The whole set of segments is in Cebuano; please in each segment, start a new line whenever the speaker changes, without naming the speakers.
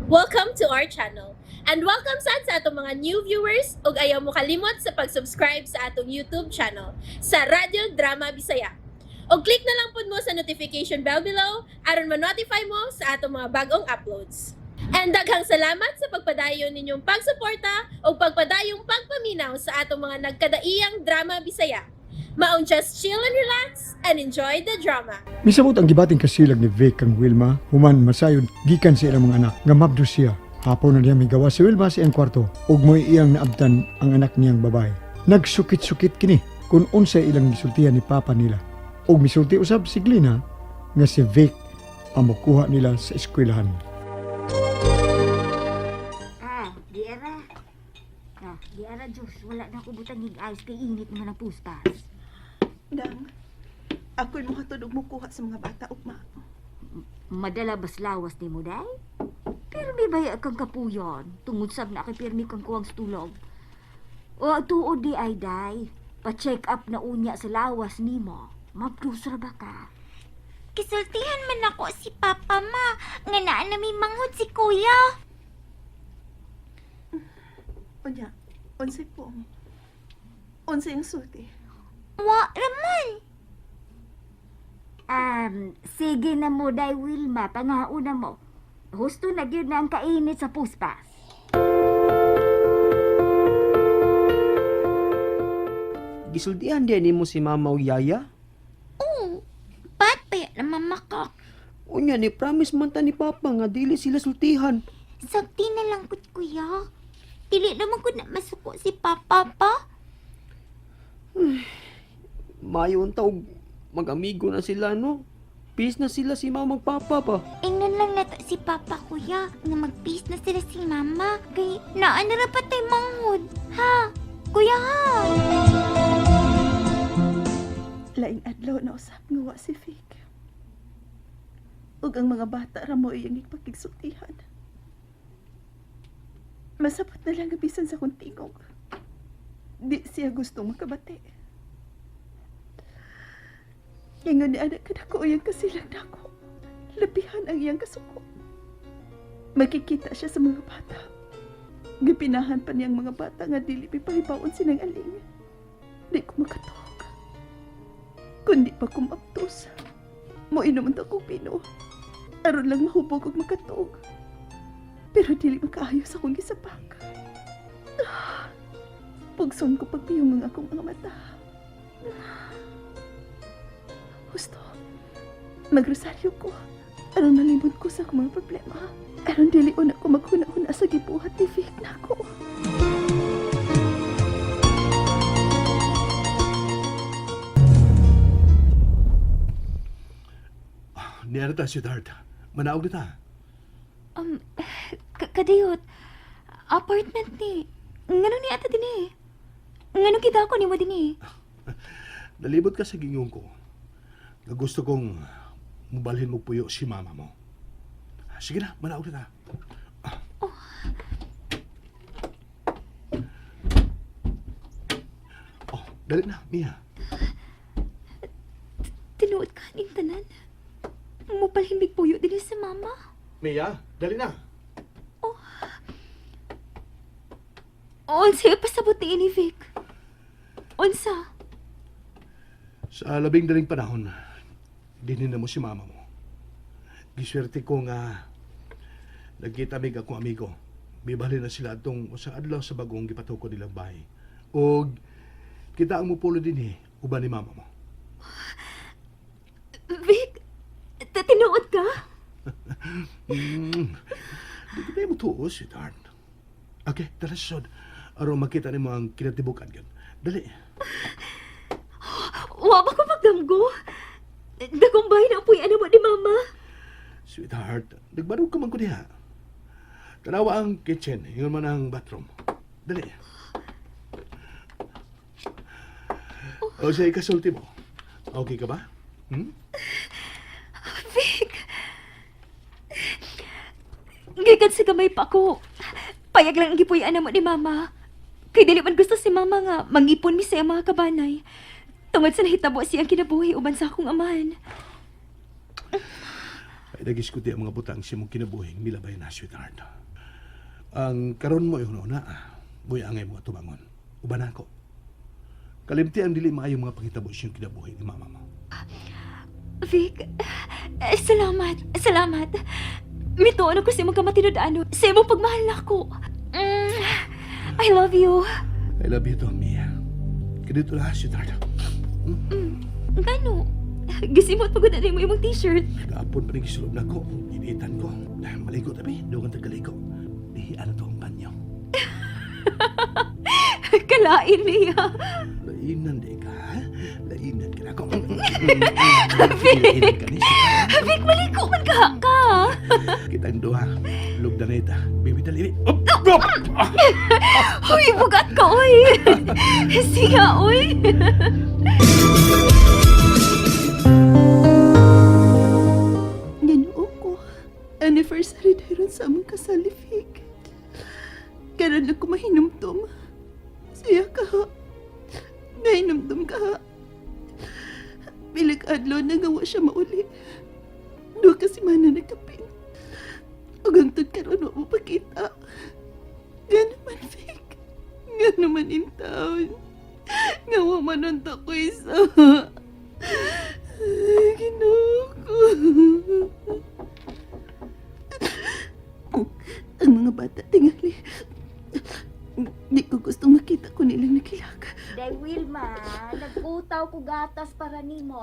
Welcome to our channel. And welcome sad sa atong mga new viewers ug ayaw mo kalimot sa pag-subscribe sa atong YouTube channel sa Radyo Drama Bisaya. Og click na lang pud mo sa notification bell below aron ma-notify mo sa atong mga bagong uploads. And daghang salamat sa pagpadayon ninyong pagsuporta ug pagpadayong pagpaminaw sa atong mga nagkadaiyang drama Bisaya. Maong just chill and relax and enjoy the drama.
Misabot ang gibating kasilag ni Vic kang Wilma, human masayod gikan sa ilang mga anak nga mabdo siya. Hapon na niya migawa si Wilma sa iyang kwarto ug mo'y iyang naabtan ang anak niyang babae. Nagsukit-sukit kini kung unsay ilang gisultihan ni papa nila. Ug misulti usab si Glina nga si Vic ang mokuha nila sa eskwelahan.
Ah, di ara. Ah, di ara, Diyos. Wala na ako butang ice kay init naman ang puspas.
Dang, ako'y muhatod og mukuha sa mga bata ugma.
Madala bas lawas ni mo, day? Pero may baya kang kapuyon. Tungod sab na kay pirmi kang kuwang sa tulog. O, tuod di ay, day. Pa-check up na unya sa lawas nimo. Mabdus ra ba ka?
Kisultihan man ako si Papa ma, nga naa na may manghod si Kuya.
Unya, unsay po? Unsay ang sulti?
Wa raman.
Sige na mo, day Wilma. Pangauna mo. Husto na gyud na ang kainit sa puspas.
Gisultihan din nimo si mama og yaya.
Oo, bat pa na mama ka.
Unya ni promise man ta ni papa nga dili sila sultihan.
Sakti na lang kut kuya. Dili naman ko na masuko si Papa pa.
Mayo unta og mag-amigo na sila, no? Peace na sila si mama ug papa pa.
Ingnan lang nato si Papa kuya nga mag-peace na sila si Mama. Kay naa na ra patay manghod. Ha? Kuya ha?
Laing adlaw na usab nga wa si Vic. Ug ang mga bata ra mo iyang ipakigsultihan. Masabot na lang ang bisan sa akong tingog. Di siya gustong makabati. Ingon ni anak kadako iyang kasilag nako. Labihan ang iyang kasuko. Makikita siya sa mga bata. Gipinahan pa niyang mga bata nga dili pipahibaon sinang aling. Di ko makatuog kundi pa kumaptos. Moinom ang akong pino. Aron lang mahubog og makatuog. Pero dili makaayo sa akong gisapak. Ah, pugson ko pagpiyong ang akong mga mata. Husto, magrosaryo ko. Aron malimod ko sa akong mga problema. Aron dili una ko maghuna-huna sa gibuhat ni Vic nako.
Niara ta, sweetheart. Manaog na ta.
Um, kadiyot. Apartment ni. Ngano ni ata dinhi? Ngano kita ako nimo dinhi?
Nalibot ka sa gingong ko. Nga gusto kong mubalhin mo puyo si mama mo. Sige na, manaog na ta. Oh, dali na, Mia.
Tinuod ka ning tanan. Mupalhin puyo dinhi sa mama.
Mia, dali na.
Unsa pasabot ni ini Vic? Unsa?
Sa labing daling panahon, dinin na mo si mama mo. Giswerte ko nga nagkita mig akong amigo. Mibali na sila atong usa adlaw sa bagong gipatukod nilang bahay. Og kita ang mupulo din eh, uban ni mama mo.
Vic, tinuod ka?
Di ka mo tuo, sweetheart. Okay, tara sa sod. Aron makita nimo ang kinatibukan gan. Dali.
Wa ba ko magdamgo? Dagong bahay na upuy ano mo ni mama.
Sweetheart, nagbarog ka man ko diha. Tanawa ang kitchen, ingon man ang bathroom. Dali. O siya, ikasulti mo. Okay ka ba? Hmm?
Vic! Gikan sa gamay pa ko. Payag lang ang gipuy-an mo ni mama. Kay dili man gusto si mama nga mangipon mi sa iyang mga kabanay. Tungod sa nahitabo siyang kinabuhi uban sa akong amahan.
Ay, Pinagiskuti ang mga butang sa imong kinabuhing milabay na, sweetheart. Ang karon mo yung una, buy angay mo atubangon. Uban ako. Kalimti ang dili maayong mga pangitabo sa iyong kinabuhi ni mama mo.
Vic, eh, salamat, salamat. Mituon ako sa imong kamatinud-ano, sa imong pagmahal nako. I love you.
I love you too, Mia. Kadito na, sweetheart.
Ngano? Gisimot pagod na mo imong t-shirt.
Kaapon pa rin gisulob na ko. Initan ko. Maligo tabi. Doon kang tagaligo. Dihian na to ang banyo.
Kalain niya.
Lainan di ka, ha? Lainan ka na ako. Lainan ka ni sweetheart.
Vic, maligo man ka ka.
Kitang duha. Lugdan na ita. Baby, dali. Up! Up! Ah!
Uy, bugat ka, uy. Siya, uy.
Ginoo ko. Anniversary dahil sa among kasal ni Vic. Karon lang ko mahinumdum. Siya ka ha. Nahinumdum ka ha. Bilag adlaw na nga wa siya mauli. Duha ka semana nagkapin. Ug hangtod karon wa mo pakita. Nga naman, Vic. Nga naman in town. Nga wa man unta ko isa. Ay, Ginoo ko. Ang mga bata tingali. Di ko gustong makita ko nilang nakilak.
Day Wilma, nagkutaw ko gatas para nimo.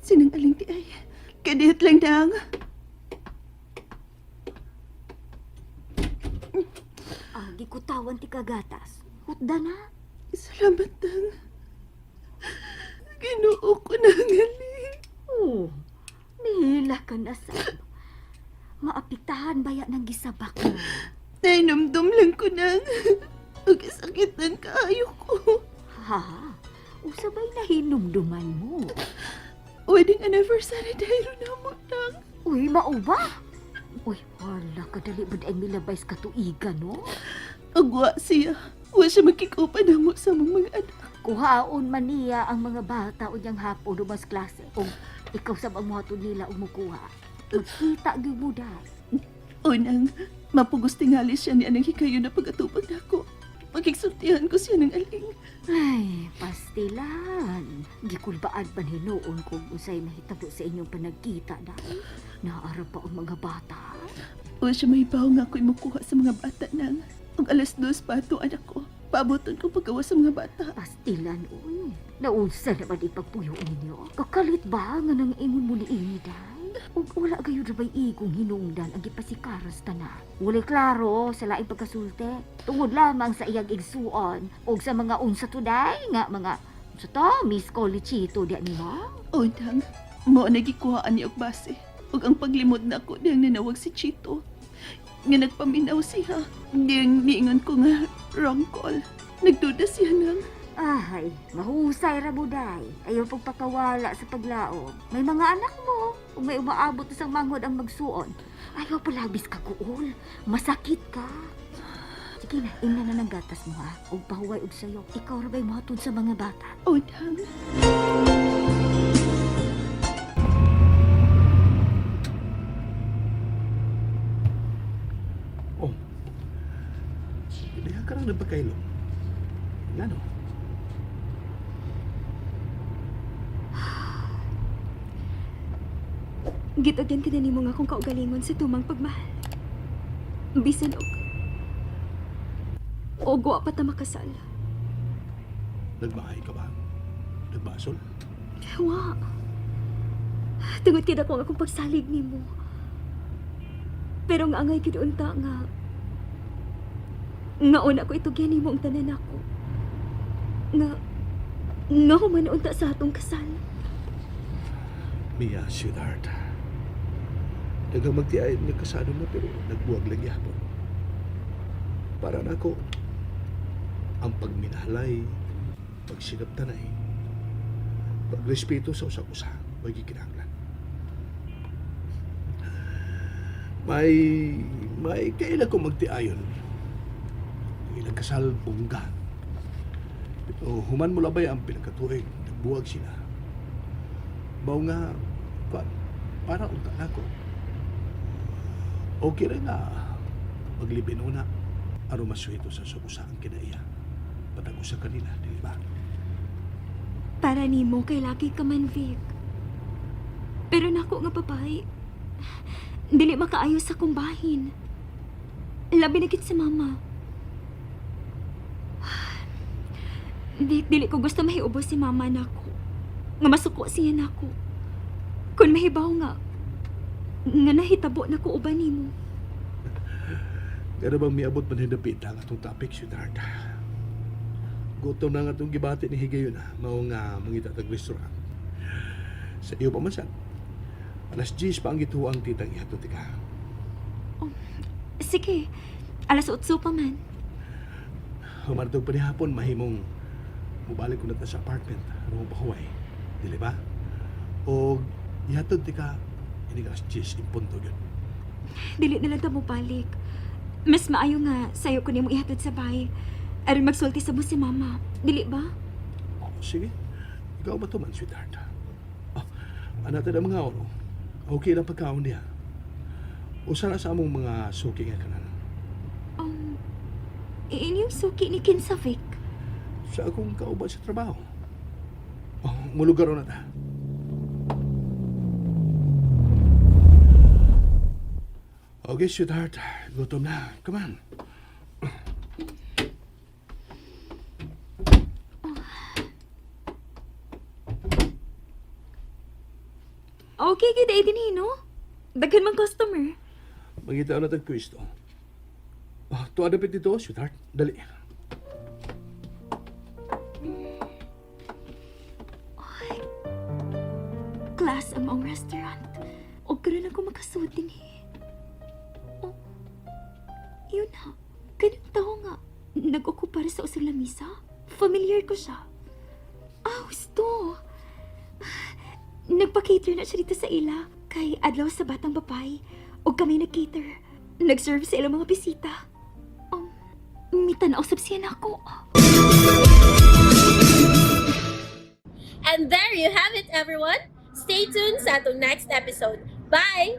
Sinang aling ti ay. Kadiyot lang dang.
Ah, gikutawan ti kagatas. Hutda na.
Salamat dang. Ginoo ko na ang aling.
Oh, nihila ka na sab. Maapiktahan baya ng gisabak mo.
Nainumdum lang ko nang. Ang kasakitan kaayo ko.
Ha? Usabay na hinumduman mo.
Wedding anniversary dahil na mo nang.
Uy, mao ba? Uy, wala ka dali ba ang milabay sa katuigan, no?
Agwa siya. Wa siya makikupa na mo sa among mga anak.
Kuhaon man niya ang mga bata unyang hapon dumas klase. O ikaw sab ang muhatod nila og mukuha. Magkita gyud mo dai.
Unang, mapugos tingali siya ni anang hikayo na pag-atupag nako. Pagigsultihan ko siya ng aling.
Ay, pastilan. Gikulbaan man hinuon kung unsay mahitabo sa inyong panagkita dai. Naara pa ang mga bata.
O siya mahibaw nga ako'y mukuha sa mga bata nang. Ang 2:00 pa ato anak ko. Paaboton ko paggawa sa mga bata.
Pastilan, uy. Naunsa naman ipagpuyo ninyo? Kakalit ba nga nang ingon mo ni ini, day? Ug wala gayo na ba'y igong hinungdan ang gipasikaras tanan? Walay klaro sa laing pagkasulte. Tungod lamang sa iyang igsuon ug sa mga unsa today nga mga unsa to, Miss Colichito di nimo?
O nang, mao na gikuhaan niya og base. Ug ang paglimod na ako diyang nanawag si Chito. Nga nagpaminaw siya. Diyang niingon ko nga wrong call. Nagduda siya nang.
Ay, mahusay ra mo, day. Ayaw pagpakawala sa paglaom. May mga anak mo. Ug may umaabot na sang manghod ang magsuon. Ayaw palabis ka guol. Masakit ka. Sige na, ingna na ng gatas mo ha. Ug pahuway og sayo. Ikaw ra ba'y mohatod sa mga bata?
O nang,
Oh. Hindi ka lang nagpagkailom. Ngano?
Gitugyan ka na nimo nga akong kaugalingon sa tumang pagmahal. Bisan og og wa pa ta makasal.
Nagmahay ka ba? Nagbasol?
Wa. Tungod kay dako ang akong pagsalig nimo. Pero nga angay gid unta nga nga una ko itugyan nimo ang tanan nako. Nga nga human unta sa atong kasal.
Mia, sweetheart. Daghang magtiay nagkasado na pero nagbuwag lang gyapon. Para nako ang pagminahalay, pagsinaptanay, pagrespeto sa usag-usa, may gikinahanglan. May may kaila ko magtiayon. Ang ilang kasal bongga. Pero human mo labay ang pinagkatuig, nagbuwag sila. Mao nga pa, para unta nako. Okay ra nga maglibin una aron masuhito sa subusa ang kinaiya. Patag usa kanila, dili ba?
Para nimo kay laki ka man, Vic. Pero nako nga babae, dili makaayo sa akong bahin. Labi na gid si mama. Vic, dili ko gusto mahiubos si mama nako. Nga masuko siya nako. Kung mahibaw nga, nga nahitabo nako uban nimo.
Pero bang miabot man hindapit ang atong topic, sweetheart. Gutom na nga itong gibati ni Higayon, ah. Mao nga mangita tag restaurant. Sa iyo pa man sad. Alas 10 pa ang gituang titang ihatod ka.
Sige, alas 8 pa man.
Humartog pa ni hapon, mahimong mubalik ko na ta sa apartment. Aron mo pahuway. Dili ba? O ihatod ti ka ini alas 10 in punto gyud.
Dili na lang ta mobalik. Mas maayo nga sayo ko nimo ihatod sa bahay. Aron magsulti sa mo si mama. Dili ba?
Oh, sige. Ikaw ba to man, sweetheart? Oh, anata na mga oro. Okay lang pagkaon niya. Usa na sa among mga suki nga kanan.
Inyong suki ni Kinsa Vic.
Sa akong kauban sa trabaho. Oh, mulugar na ta. Okay, sweetheart. Gutom na. Come on.
Okay gid ay dinhi no? Daghan man customer.
Mangita na tag pwesto. Oh, tuwa dapit dito, sweetheart. Dali.
Class ang maong restaurant. Og karon ako makasuot dinhi. Oh, yun na. Ganun tao nga. Nag-okupar sa usang lamisa. Familiar ko siya. Ah, husto. Nagpa-cater na siya dito sa ila. Kay adlaw sa batang babae. Og kami nag-cater. Nag-serve sa ilang mga bisita. Mitanaw sab siya nako.
And there you have it, everyone. Stay tuned sa atong next episode. Bye!